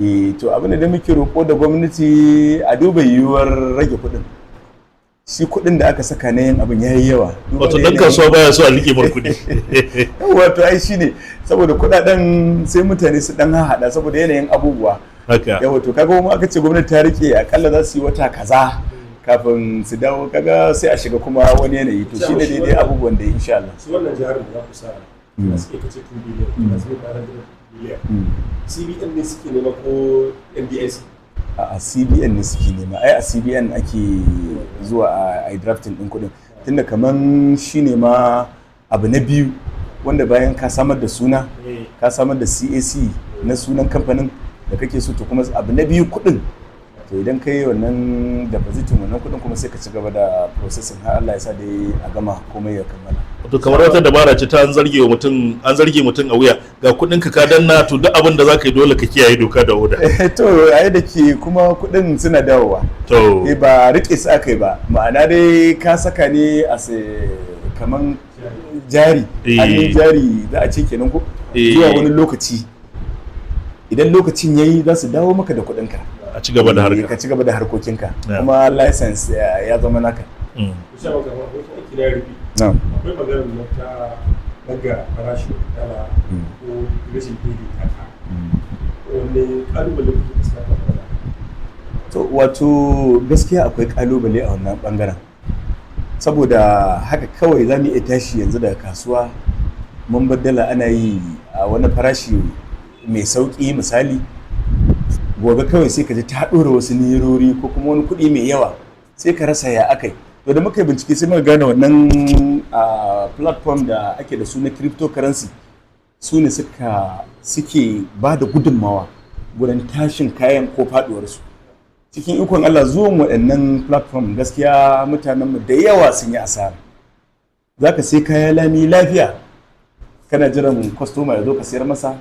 Eh, to abin da muke roƙo da gwamnati, a duba yiwuwar rage kuɗin. Shi kuɗin da aka saka na yin abin ya yi yawa. Duba Wato da dan yanayin- kasuwa baya so a rike mar kuɗi. Wato ai shine, saboda kuɗaɗen sai mutane su dan haɗa saboda yanayin abubuwa. Yawa, to kaga kuma aka ce gwamnati ta rike, akalla za su yi wata kaza kafin su dawo, kaga sai a shiga kuma wani yanayi. To shine daidai abubuwan da insha Allah. Shi wannan jarin da za ku sa da suke kace 2 billion, da suke fara da biliyan, CBN ne suke nema ko NDIC? A CBN ne suke nema. Ai a CBN ake zuwa a yi drafting din kuɗin, tunda kaman shine ma abu na biyu wanda bayan ka samar da suna, ka samar da CAC na sunan kamfanin da kake so, to kuma abu na biyu kuɗin. To idan ka yi wannan depositin wannan kuɗin, kuma sai ka ci gaba da processing har Allah ya sa dai a gama komai ya kammala. Wato kamar wata dabara ce ta an zarge wa mutum, an zarge mutum a wuya, ga kuɗin ka danna, to duk abin da zaka yi dole ka kiyaye doka da oda. To ai da ke kuma kuɗin suna dawowa. Eh, ba rike su aka yi ba, ma'ana dai ka saka ne a sai kaman jari, hannun jari za a ce kenan ko, zuwa wani lokaci. Idan lokacin yayi, za su dawo maka da kuɗinka. A ci gaba da harka. Ka ci gaba da harkokinka, kuma license ya zama naka. Kusa maka ma abokin aiki na ya rufe. Na'am. Akwai maganar nan ta daga farashin dala ko rashin daidaita ta. Wanne kalubale kuke fuskanta game da? To wato gaskiya akwai kalubale a wannan bangaren, saboda haka kawai za mu iya tashi yanzu daga kasuwa mun bar dala ana yi a wani farashi mai sauƙi misali, gobe kawai sai ka ji ta ɗora wasu nerori ko kuma wani kuɗi mai yawa, sai ka rasa ya akai. To da muka yi bincike sai muka gane wannan platform da ake da su na cryptocurrency su ne suke ba da gudunmawa gurin tashin kayan ko faduwarsu. Cikin ikon Allah, zuwan waɗannan platform, gaskiya mutanenmu da yawa sun yi asara. Za ka sai kaya lami lafiya, kana jiran kwastoma ya zo ka sayar masa,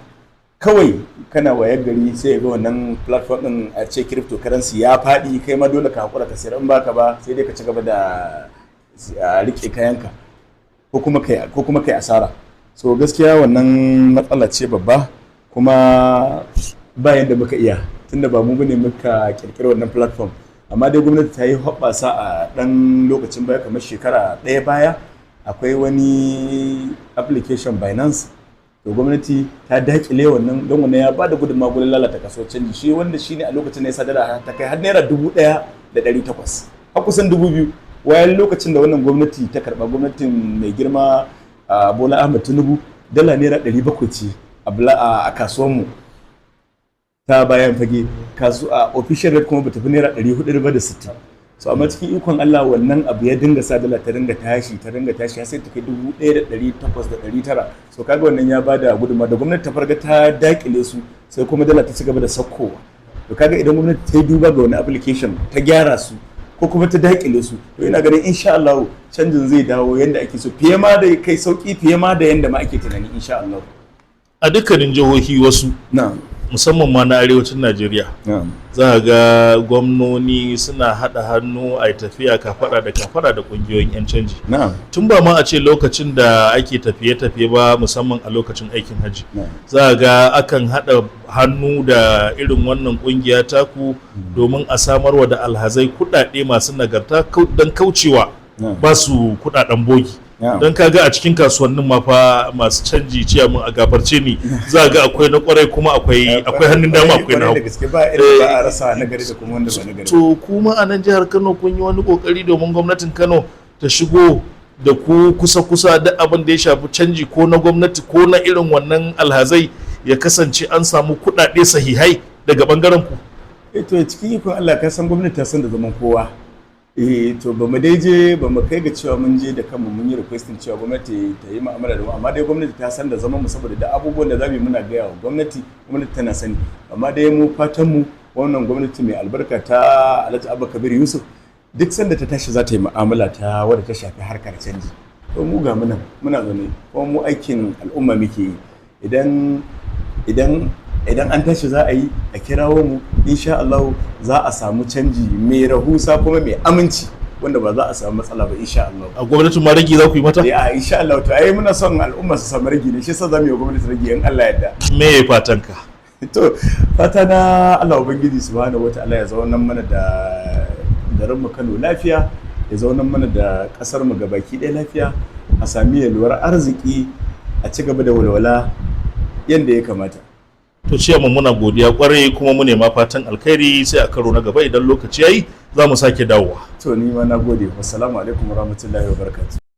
kawai kana wayar gari sai ya ga wannan platform din, a ce cryptocurrency ya faɗi, kai ma dole ka haƙura ka sayar. In baka ba, sai dai ka ci gaba da rike kayanka ko kuma kai asara. So gaskiya wannan matsala ce babba, kuma ba yadda muka iya, tunda ba mu bane muka kirkiri wannan platform. Amma dai gwamnati ta yi hoɓɓasa a ɗan lokacin baya, kamar shekara ɗaya baya, akwai wani application Binance. To gwamnati ta dakile wannan, don wannan ya bada gudunmawa gurin lalata kasuwar canji. Shi wanda shine a lokacin da ya sadara ta kai har ₦1,800, har kusan 2,000. Wayan lokacin da wannan gwamnati ta karba, gwamnatin mai girma Bola Ahmed Tinubu, dala ₦700 ce a kasuwanmu ta bayan fage. Kasu a official rate kuma bata fi ₦460. So amma cikin ikon Allah wannan abu ya dinga sa dala ta dinga tashi, ta dinga tashi, har sai ta kai 1,800 da 900. So kaga wannan ya bada gudunmawa. Da gwamnati ta farga ta dakile su, sai kuma dala ta ci gaba da sakkowa. To kaga idan gwamnati ta yi duba ga wani application ta gyara su ko kuma ta dakile su, to ina ganin insha Allah canjin zai dawo yanda ake so, fiye ma da kai sauki, fiye ma da yanda ma ake tunani, insha Allah. A dukkanin jihohi wasu, musamman ma na arewacin Najeriya, za a ga gwamnoni suna haɗa hannu a tafiya kafaɗa da kafaɗa da ƙungiyoyin 'yan canji. Tun ba ma a ce lokacin da ake tafiye-tafiye ba, musamman a lokacin aikin hajji, za a ga akan haɗa hannu da irin wannan ƙungiya taku domin a samarwa da alhazai kuɗaɗe masu nagarta don kaucewa ba su kuɗaɗen bogi. Don kaga a cikin kasuwannin ma fa masu canji, ciyamun a gafarce ni, za ga akwai na kwarai kuma akwai hannun dama, akwai na Kwarai da hagu. gaske, ba irin ba a rasa na gari da kuma wanda ba na gari. To kuma a nan jihar Kano kun yi wani kokari domin gwamnatin Kano ta shigo da ku kusa-kusa, duk abin da ya shafi canji ko na gwamnati ko na irin wannan alhazai, ya kasance an samu kuɗaɗe sahihai daga bangaren ku? Eh, to cikin ikon Allah, ka san gwamnati ta san da zaman kowa. Eh, to ba mu dai je ba, mu kai ga cewa mun je da kanmu mun yi requesting cewa gwamnati ta yi mu'amala da mu, amma dai gwamnati ta san da zaman mu, saboda da abubuwan da zamu yi muna gaya wa gwamnati, gwamnati tana sani. Amma dai mu fatan mu, wannan gwamnati mai albarka ta Alhaji Abba Kabir Yusuf, duk sanda ta tashi za ta yi mu'amala ta wadda ta shafi harkar canji, to mu ga muna muna zaune, kuma mu aikin al'umma muke yi. Idan an tashi za a yi, a kirawo mu, insha Allah za a samu canji mai rahusa kuma mai aminci, wanda ba za a samu matsala ba, insha Allah. A gwamnatin ma rage za ku yi mata? Eh, a insha Allah. To ai muna son al'umma su samu ragi ne, shi yasa zamu yi wa gwamnati ragi in Allah yarda. Me ya fatan ka? To, fata na, Allah Ubangiji Subhanahu Wata'ala ya zauna mana da garin mu Kano lafiya, ya zauna mana da kasar mu gabaki ɗaya lafiya, a sami yalwar arziki, a ci gaba da walwala yadda ya kamata. To ciyaman, muna godiya kwarai, kuma mu nema fatan alkhairi. Sai a karo na gaba idan lokaci yayi za mu sake dawowa. To, ni ma na gode. Wassalamu alaikum warahmatullahi wabarakatuh.